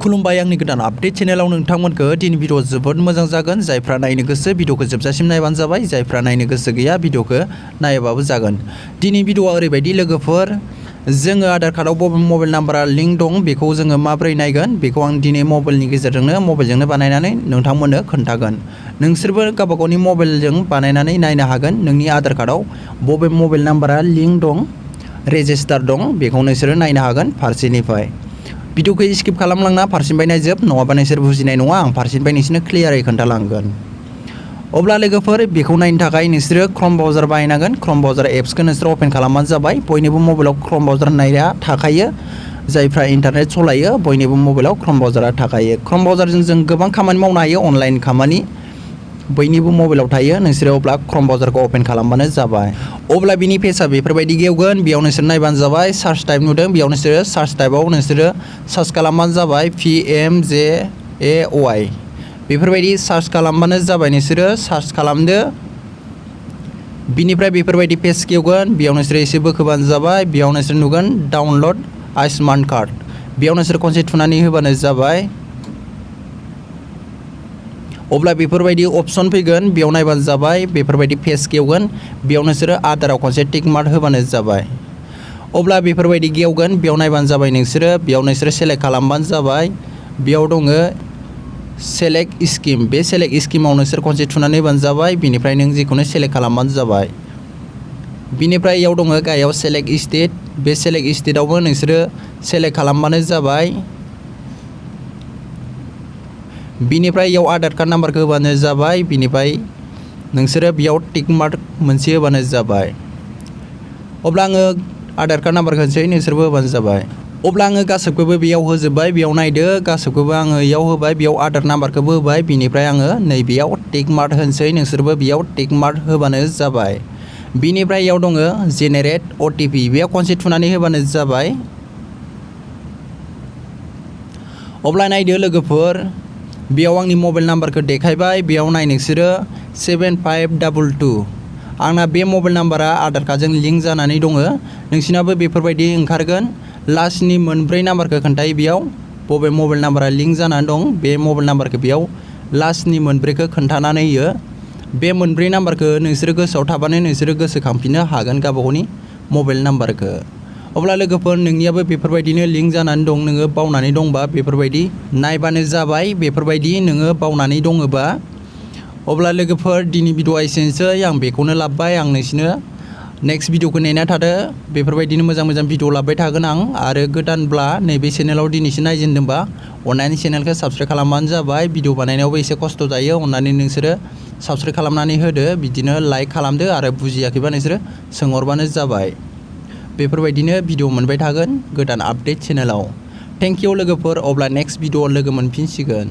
खुलुमबाय आंनि गोदान आपडेट चेनेलाव नोंथांमोनखौ दिनै भिडिअ जोबोद मोजां जागोन। जायफ्रा नायनो गोसो भिडिअखौ जोबजासिम नायबानो जाबाय, जायफ्रा नायनो गोसो गैया भिडिअखौ नायाबाबो जागोन। दिनै भिडिअआ ओरैबायदि लोगोफोर, जोङो आधार कार्डआव बबे मबाइल नाम्बारा लिंक दं बेखौ जोङो माबोरै नायगोन बेखौ आं दिनै मबाइलनि गेजेरजोंनो मबाइलजोंनो बानायनानै नोंथांमोननो खोन्थागोन। नोंसोरबो गावबा गावनि मबाइलजों बानायनानै नायनो हागोन नोंनि आधार कार्डआव बबे मबाइल नाम्बारा लिंक दं, रेजिस्टार दं बेखौ नोंसोरो नायनो हागोन फारसेनिफ्राय। भिडिअखौ स्किप खालामलांना फारसेनिफ्राय नायजोब, नङाबा नोंसोर बुजिनाय नङा। आं फारसेनिफ्राय नोंसोरनो क्लियारै खोन्थालांगोन। अब्ला लोगोफोर बेखौ नायनो थाखाय नोंसोरो क्रम ब्राउजार बाहायनांगोन। क्रम ब्राउजार एप्सखौ नोंसोरो अपेन खालामबानो जाबाय। बयनिबो मबाइलाव क्रम ब्राउजार होननाया थाखायो। जायफ्रा इन्टारनेट सलायो बयनिबो मबाइलाव क्रम ब्राउजारा थाखायो। क्रम ब्राउजारजों जों गोबां खामानि मावनो हायो, अनलाइन खामानि बयनिबो मबाइलाव थायो। नोंसोरो अब्ला क्रम ब्राउजारखौ अपेन खालामबानो जाबाय। अब्ला बिनि पेजआ बेफोरबायदि गेवगोन। बेयाव नोंसोर नायबानो जाबाय। सार्च टाइप नुदों, बेयाव नोंसोरो सार्च टाइपआव नोंसोरो सार्च खालामबानो जाबाय PMJAY। बेफोरबायदि सार्च खालामबानो जाबाय। नोंसोरो सार्च खालामदो। बिनिफ्राय बेफोरबायदि पेज गेवगोन। बेयाव नोंसोरो एसे बोखोबानो जाबाय। बेयाव नोंसोर नुगोन डाउनलड आयुष्मान कार्ड। बेयाव नोंसोर खनसे थुनानै होबानो जाबाय। अब्ला बेफोरबायदि अपसन फैगोन, बेयाव नायबानो जाबाय। बेफोरबायदि पेज गेवगोन। बेयाव नोंसोरो आधाराव खनसे टिक मार्क होबानो जाबाय। अब्ला बेफोरबायदि गेवगोन, बेयाव नायबानो जाबाय। नोंसोरो बेयाव नोंसोरो सेलेक्ट खालामबानो जाबाय। बेयाव दङ सेलेक्ट स्किम। बे सेलेक्ट स्किमाव नोंसोर खनसे थुनानै होबानो जाबाय। बिनिफ्राय नों जिखुनु सेलेक्ट खालामबानो जाबाय। बिनिफ्राय इयाव दङ गाहायाव सेलेक्ट स्टेट। बे सेलेक्ट स्टेटआवबो नोंसोरो सेलेक्ट खालामबानो जाबाय। बिनिफ्राय इयाव आधार कार्ड नाम्बारखौ होबानो जाबाय। बिनिफ्राय नोंसोरो बेयाव टिक मार्क मोनसे होबानो जाबाय। अब्ला आङो आधार कार्ड नाम्बारखौ होनोसै, नोंसोरबो होबानो जाबाय। अब्ला आङो गासैखौबो बेयाव होजोब्बाय। बेयाव नायदो, गासैखौबो आङो इयाव होबाय। बेयाव आधार नाम्बारखौबो होबाय। बिनिफ्राय आङो नैबेयाव टिक मार्क होनोसै, नोंसोरबो बेयाव टिक मार्क होबानो जाबाय। बिनिफ्राय इयाव दङ जेनेरेट OTP। बेयाव खनसे थुनानै होबानो जाबाय। अब्ला नायदो लोगोफोर, बेयाव आंनि मबाइल नाम्बारखौ देखायबाय। बेयाव नाय नोंसोरो 7522। आंना बे मबाइल नाम्बारा आधार कार्डजों लिंक जानानै दङ। नोंसिनाबो बेफोरबायदि ओंखारगोन। लास्टनि मोनब्रै नाम्बारखौ खोन्थायो बेयाव बबे मबाइल नाम्बारा लिंक जानानै दं। बे मबाइल नाम्बारखौ बेयाव लास्टनि मोनब्रैखौ खोन्थानानै होयो। बे मोनब्रै नाम्बारखौ नोंसोरो गोसोआव थाबानो नोंसोरो गोसोखांफिननो हागोन गावबा गावनि मबाइल नाम्बारखौ। अब्ला लोगोफोर नोंनियाबो बेफोरबायदिनो लिंक जानानै दं, नोङो बावनानै दंबा बेफोरबायदि नायबानो जाबाय। बेफोरबायदि नोङो बावनानै दङबा। अब्ला लोगोफोर दिनै भिडिअआ एसेनोसै। आं बेखौनो लाबोबाय। आं नोंसिनो नेक्स्ट भिडिअखौ नेना थादो। बेफोरबायदिनो मोजां मोजां भिडिअ लाबोबाय थागोन आं। आरो गोदानब्ला नैबे चेनेलाव दिनैसो नायजेनदोंबा अननानै चेनेलखौ साबस्क्राइब खालामबानो जाबाय। भिडिअ बानायनायावबो एसे खस्थ' जायो, अननानै नोंसोरो साबस्क्राइब खालामनानै होदो। बिदिनो लाइक खालामदो आरो बुजियाखैबा नोंसोरो सोंहरबानो जाबाय। बेफोरबायदिनो भिडिअ मोनबाय थागोन गोदान आपडेट चेनेलाव। थेंक इउ लोगोफोर। अब्ला नेक्स्ट भिडिअ लोगो मोनफिनसिगोन।